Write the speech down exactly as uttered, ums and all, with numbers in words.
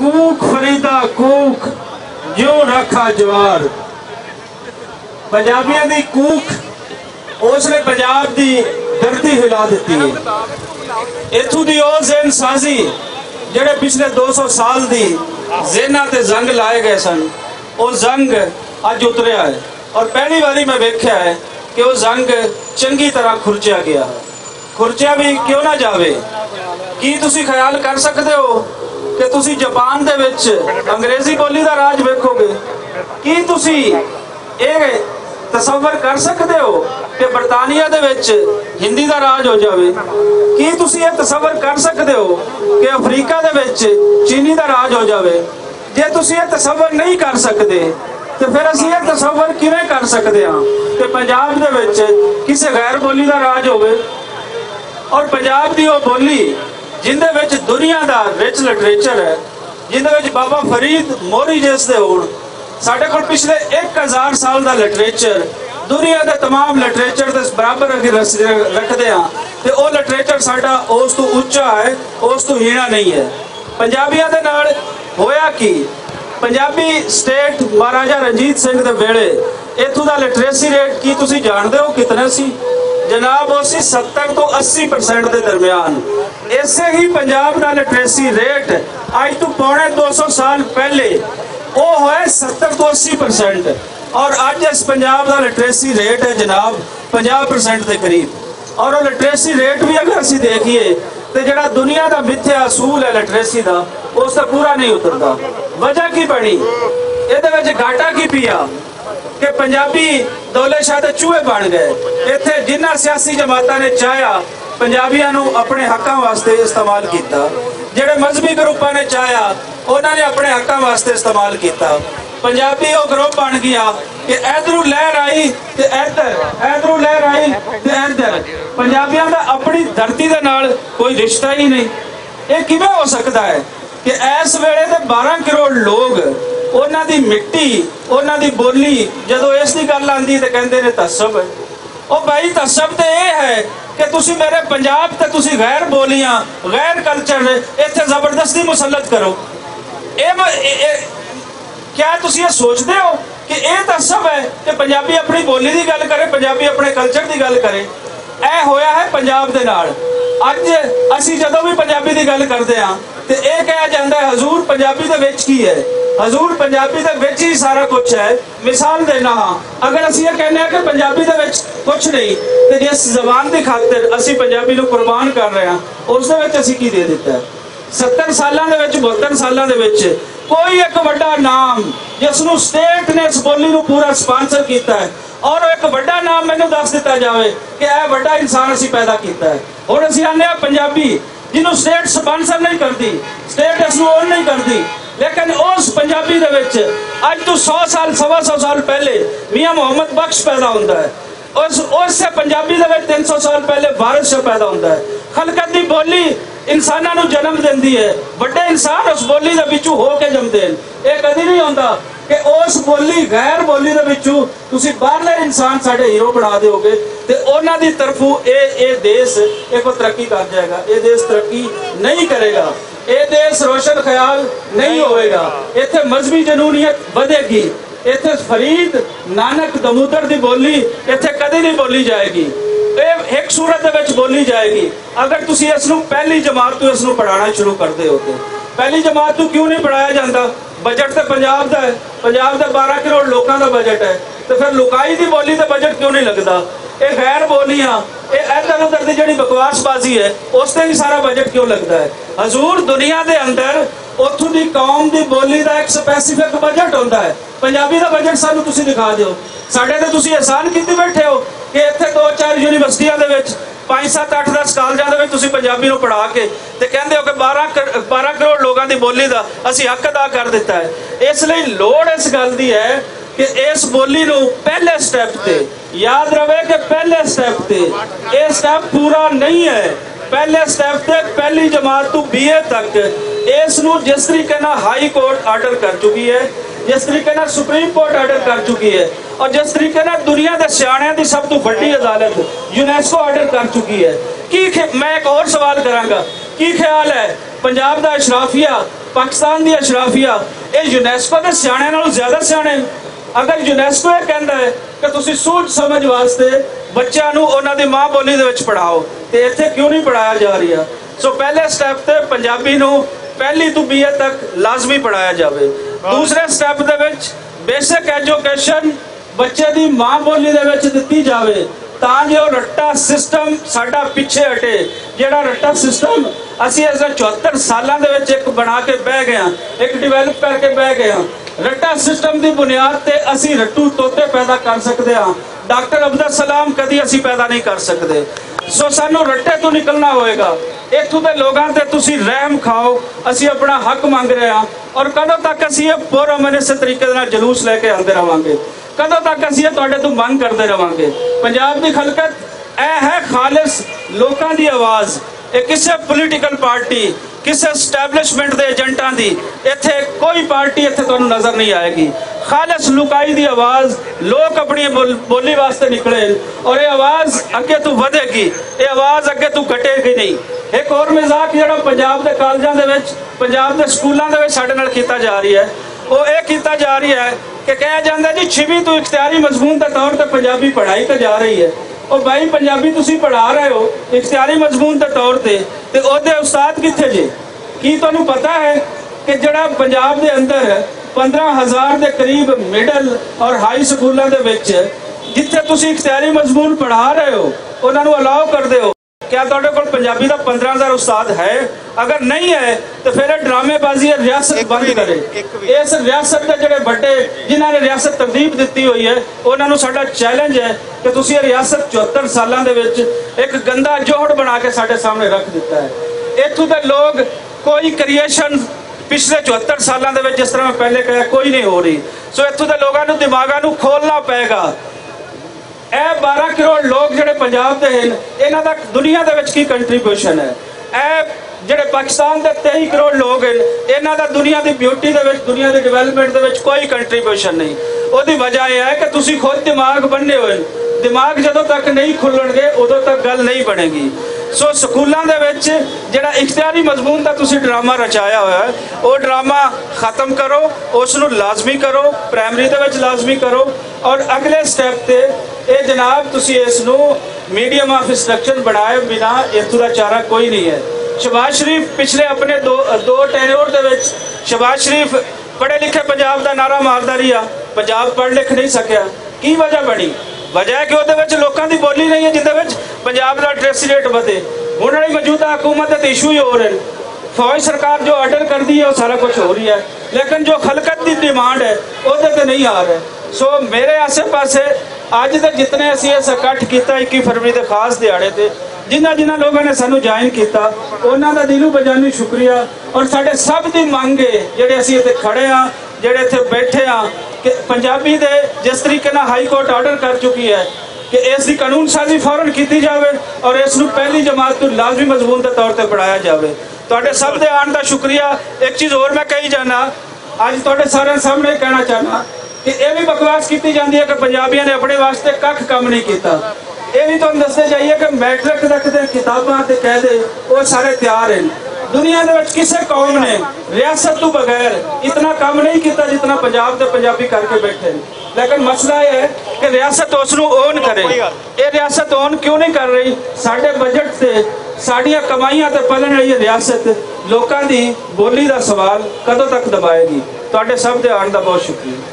کوک فریدا کوک، یوں رکھا جوار۔ پنجابیاں دی کوک اس نے پنجاب دی دھرتی ہلا دتی ہے۔ اتھوں دی او ذہن سازی جڑے پچھلے دو سو سال دی ذہناں تے زنگ لائے گئے سن، او زنگ اج اتریا ہے۔ اور پہلی واری میں ویکھیا ہے کہ او زنگ چنگی طرح کھرچیا گیا ہے۔ کھرچیا بھی کیوں نہ جاوے؟ کی تسی خیال کر سکدے ہو کہ تسی جاپان دے وچ انگریزی بولی دا راج ویکھو گے؟ کی تسی اے تصور کر سکدے ہو کہ برطانیہ دے وچ ہندی دا راج ہو جاوے؟ کی تسی اے تصور کر سکدے ہو کہ افریقہ دے وچ چینی دا راج ہو جاوے؟ جے تسی اے تصور نہیں کر سکدے، تے پھر اسی اے تصور کیویں کر سکدے ہاں کہ پنجاب دے وچ کسے غیر بولی دا راج ہووے؟ اور پنجاب دی او بولی جندے وچ دنیا دا رچ لٹریچر ہے، جندے وچ بابا فرید موری جس دے ہون، ساڈے کول پچھلے ایک ہزار سال دا لٹریچر، دنیا دے تمام لٹریچر دے برابر اگر رس-، رکھدے ہاں، تے او لٹریچر ساڈا اس تو اچا ہے، اس تو ہینا نہیں ہے۔ پنجابیاں دے نال ہویا کی؟ پنجابی سٹیٹ مہاراجا رنجیت سنگھ دے ویلے اتھوں دا لٹریسی ریٹ کی تسی جانتے ہو کتنا سی؟ جناب، او سی ستر تو اسی پرسنٹ دے درمیان۔ ایسے ہی پنجاب دا لٹریسی ریٹ اج تو پونے دو سو سال پہلے او ہوئے ستر تو اسی پرسنٹ، اور اج اس پنجاب دا لٹریسی ریٹ ہے جناب پنجاب پرسنٹ دے قریب۔ اور او لٹریسی ریٹ بھی اگر اسی دیکھیے تے جڑا دنیا دا متھیا اصول ہے لٹریسی دا، اس تے پورا نہیں اتردا۔ وجہ کی بنی؟ اے دے وچ گھاٹا کی پیا؟ کہ پنجابی دولے شاہ دے چوہے بن گئے۔ ایتھے جنہاں سیاسی جماعتاں نے چاہیا پنجابیاں نوں اپنے حقاں واسطے استعمال کیتا، جڑے مذہبی گروپاں نے چاہیا انہاں نے اپنے حقاں واسطے استعمال کیتا۔ پنجابی او گروپ بن گیا کہ ادھروں لہر آئی تے ادھر، ادھروں لہر آئی تے ادھر۔ پنجابیاں دا اپنی دھرتی دے نال کوئی رشتہ ہی نہیں۔ یہ کیویں ہو سکدا ہے کہ اس ویلے دے بارہ کروڑ لوگ، انہاں دی مٹی، انہاں دی بولی، جدوں اس دی گل آندی تے کہندے نے تعصب ہے۔ او بھائی، تعصب تے اے ہے کہ تسی میرے پنجاب تے تسی غیر بولیاں، غیر کلچر ایتھے زبردستی مسلط کرو۔ اے م-، اے، اے، کیا تسی یہ سوچدے ہو کہ اے تعصب ہے کہ پنجابی اپنی بولی دی گل کرے، پنجابی اپنے کلچر دی گل کرے؟ اے ہویا ہے پنجاب دے نال۔ اج اسی جدوں بھی پنجابی دی گل کردے ہاں تے اے کہا جاندا ہے، "حضور، پنجابی دے وچ کی ہے؟" حضور، پنجابی دے وچ ہی سارا کچھ ہے۔ مثال دینا ہاں، اگر اسی یہ کہنے ہاں کہ پنجابی دے وچ کچھ نہیں، تے جس زبان دی خاطر اسی پنجابی نوں قربان کر رہے ہاں، اس دے وچ اسی کی دے دتا ہے؟ ستر سالاں دے وچ، بہتر سالاں دے وچ کوئی ایک وڈا نام جس نوں سٹیٹ نے اس بولی نوں پورا سپانسر کیتا ہے، اور ایک وڈا نام مینوں دس دتا جاوے کہ اے وڈا انسان اسی پیدا کیتا ہے۔ ہن اسی آنے آ پنجابی، جنوں سٹیٹ سپانسر نہیں کردی، سٹیٹ اس نوں اون نہیں کردی، لیکن اس پنجابی دے وچ اج تو سو سال، سوا سو سال پہلے میاں محمد بخش پیدا ہوندا ہے۔ اس، اس سے پنجابی دے وچ تین سو سال پہلے وارث شاہ پیدا ہوندا ہے۔ خلقت دی بولی انساناں نوں جنم دیندی ہے، وڈے انسان اس بولی دے وچوں ہو کے جمدے ہیں۔ یہ کدی نہیں ہوندا کہ اس بولی، غیر بولی دے وچوں تسی باہرلے انسان ساڈے ہیرو بنا دیو گے تے انہاں دی طرفوں اے، اے دیس، اے کوئی ترقی کر جائے گا۔ اے دیس ترقی نہیں کرے گا۔ اے دیس روشن خیال نہیں ہوئے گا۔ ایتھے مذہبی جنونیت ودھے گی۔ ایتھے فرید نانک دمودر دی بولی ایتھے کدی نہیں بولی جائے گی۔ اے ایک صورت دے وچ بولی جائے گی۔ اگر تسی اس نوں پہلی جماعت تو اس نوں پڑھانا شروع کر دے ہوتے، پہلی جماعت تو کیوں نہیں پڑھایا جاندا؟ بجٹ تے پنجاب دا ہے، پنجاب دے بارہ کروڑ لوکاں دا بجٹ ہے، تے پھر لوکائی دی بولی تے بجٹ کیوں نہیں لگدا؟ اے غیر بولیاں، اے ادھر ادھر دی جڑی بکواس بازی ہے، اس تے بھی سارا بجٹ کیوں لگدا ہے؟ حضور، دنیا دے اندر اتھوں دی قوم دی بولی دا ایک سپیسیفک بجٹ ہوندا ہے۔ پنجابی دا بجٹ سانوں تسی دکھا دیو۔ ساڈے تے تسی احسان کیتے بیٹھے ہو کہ اتھے دو چار یونیورسٹیاں دے وچ، پنج ست اٹھ دس کالجاں دے وچ تسی پنجابی نوں پڑھا کے تے کہندے ہو کہ بارہ کر-، بارہ کروڑ لوکاں دی بولی دا اسی حق ادا کر دتا ہے۔ اس لئی لوڑ اس گل دی ہے کہ اس بولی نوں پہلے سٹیپ تے، یاد رہے کہ پہلے سٹیپ تے، یہ سٹیپ پورا نہیں ہے۔ پہلے سٹیپ تے پہلی جماعت تو بی اے تک اس نوں جس طریقے نال ہائی کورٹ آرڈر کر چکی ہے، جس طریقے نال سپریم کورٹ آرڈر کر چکی ہے، اور جس طریقے نال دنیا دے سیاݨیاں دی سب تو وڈی عدالت یونیسکو آرڈر کر چکی ہے، کی خ-، میں ایک اور سوال کراں گا، کی خیال ہے پنجاب دا اشرافیہ پاکستان دی اشرافیہ، اے یونیسکو دے سیاݨے نالوں زیادہ سیاݨے۔ اگر یونیسکو اے کہندا ہے کہ تسی سوچ سمجھ واسطے بچیاں نوں انہاں دی ماں بولی دے وچ پڑھاؤ، تے ایتھے کیوں نہیں پڑھایا جا رہیا؟ سو پہلے سٹیپ تے پنجابی نوں پہلی توں بی اے تک لازمی پڑھایا جاوے۔ دوسرے سٹیپ دے وچ بیسک ایجوکیشن بچے دی ماں بولی دے وچ دتی جاوے، تاں جو رٹا سسٹم ساڈا پچھے ہٹے۔ جیڑا رٹا سسٹم اسی اس چوہتر سالاں دے وچ ایک بنا کے بہ گئے ہاں، ایک ڈیولپ کر کے بہ گئے ہاں، رٹا سسٹم دی بنیاد تے اسی رٹو طوطے پیدا کر سکدے ہاں۔ ڈاکٹر عبدالسلام کدی اسی پیدا نہیں کر سکدے۔ سو سانو رٹے تو نکلنا ہوئے گا۔ اتھوں دے لوگاں تے تسی رحم کھاؤ۔ اسی اپنا حق منگ رہے ہاں، اور کدوں تک اسی یہ پرامن اس طریقے دے نال جلوس لے کے آندے رہواں گے؟ کدوں تک اسی یہ تہاڈے تو منگ کردے رہواں گے؟ پنجاب دی خلقت، اے ہے خالص لوکاں دی آواز۔ اے کسے پولیٹیکل پارٹی، کسے اسٹیبلشمنٹ دے ایجنٹاں دی، ایتھے کوئی پارٹی ایتھے تانوں نظر نہیں آئے گی۔ خالص لوکائی دی آواز، لوک اپنی بول-، بولی واسطے نکلے، اور یہ آواز اگے تو ودھے گی، یہ آواز اگے تو گھٹے گی نہیں۔ ایک اور مذاق جڑا پنجاب دے کالجاں دے وچ، پنجاب دے سکولاں دے وچ ساڈے نال کیتا جا رہی ہے، وہ یہ کیتا جا رہی ہے کہ کہا جاندہ جی چھویں تو اختیاری مضمون دے طور تے پنجابی پڑھائی تے جا رہی ہے۔ او بھائی، پنجابی تسی پڑھا رہے ہو اختیاری مضمون دے طور تے، تے او دے استاد کتھے جے؟ کی تانوں پتہ ہے کہ جڑا پنجاب دے اندر پندرہ ہزار دے قریب مڈل اور ہائی سکولاں دے وچ جتھے تسی اختیاری مضمون پڑھا رہے ہو، انہاں نوں الاؤ کر دے ہو؟ کیا تہاڈے کول پنجابی دا پندرہ ہزار استاد ہے؟ اگر نہیں ہے تو پھر یہ ڈرامے بازی ہے، ریاست بند کرے۔ اس ریاست دے جڑے بڑے، جنہاں نے ریاست ترتیب دتی ہوئی ہے، انہاں نوں ساڈا چیلنج ہے کہ تسی یہ ریاست چوہتر سالاں دے وچ ایک گندا جوہڑ بنا کے ساڈے سامنے رکھ دتا ہے۔ اتھوں دے لوگ کوئی کریئیشن پچھلے چوہتر سالاں دے وچ، جس طرح میں پہلے کہا، کوئی نہیں ہو رہی۔ سو اتھوں دے لوگاں نوں، دماغاں نوں کھولنا پئے گا۔ اے بارہ کروڑ لوگ جڑے پنجاب دے ہن، انہاں دا دنیا دے وچ کی کنٹریبیوشن ہے؟ اے جڑے پاکستان دے تئی کروڑ لوگ ہن، انہاں دا دنیا دی بیوٹی دے وچ، دنیا دی ڈیولپمنٹ دے وچ کوئی کنٹریبیوشن نہیں۔ او دی وجہ یہ ہے کہ تسی خود دماغ بننے ہوئے، دماغ جدوں تک نہیں کھلن گے، ادوں تک گل نہیں بنے گی۔ سو سکولاں دے وچ جڑا اختیاری مضمون دا تسی ڈرامہ رچایا ہویا ہے، او ڈرامہ ختم کرو، اس نوں لازمی کرو، پرائمری دے وچ لازمی کرو۔ اور اگلے سٹیپ تے اے جناب، تسی اس نوں میڈیم آف انسٹرکشن بنائے بنا اتھوں دا چارہ کوئی نہیں ہے۔ شہباز شریف پچھلے اپنے دو، دو ٹینیور دے وچ شہباز شریف پڑھے لکھے پنجاب دا نعرہ ماردا رہیا، پنجاب پڑھ لکھ نہیں سکیا۔ کی وجہ بنی؟ وجہ ہے کہ اوہدے وچ لوکاں دی بولی نہیں ہے، جندے وچ پنجاب دا لٹریسی ریٹ ودے۔ ہن والی موجودہ حکومت دے ایشو ہی ہو رہے۔ فوج سرکار جو آرڈر کردی ہے، وہ سارا کچھ ہو رہی ہے، لیکن جو خلقت دی ڈیمانڈ ہے، اوہدے تے نہیں آ رہے۔ سو میرے آسے پاسے اج دے جتنے اسی اس اکٹھ کیتا اکی فروری دے خاص دیہاڑے تے، جنہاں جنہاں لوگاں نے سانو جوائن کیتا، انہاں دا دلوں بجانی شکریہ۔ اور ساڈے سب دی منگ ہے، جڑے اسی اتھے کھڑے ہاں، جڑے اتھے بیٹھے ہاں، کہ پنجابی دے جس طریقے نال ہائی کورٹ آرڈر کر چکی ہے کہ اس دی قانون سازی فوراً کیتی جاوے اور اس نوں پہلی جماعت نوں لازمی مضمون دے طور تے پڑھایا جاوے۔ تہاڈے سب دے آن دا شکریہ۔ ایک چیز اور میں کہی جانا، اج تہاڈے سارے سامنے کہنا چاہنا کہ یہ بھی بکواس کیتی جاندی ہے کہ پنجابیاں نے اپنے واسطے ککھ کم نہیں کیتا۔ یہ بھی تہانوں دستے جائیے کہ میٹرک تک دے کتاباں تے قاعدے وہ سارے تیار ہیں۔ دنیا دے وچ کسے قوم نے ریاست تو بغیر اتنا کم نہیں کیتا جتنا پنجاب دے پنجابی کر کے بیٹھے ہیں۔ لیکن مسئلہ یہ ہے کہ ریاست اس نوں اون کرے۔ یہ ریاست اون کیوں نہیں کر رہی؟ ساڈے بجٹ تے ساڈیاں کمائیاں تے پلن والی یہ ریاست لوکاں دی بولی دا سوال کدوں تک دبائے گی؟ تہاڈے سب دے آن دا بہت شکریہ۔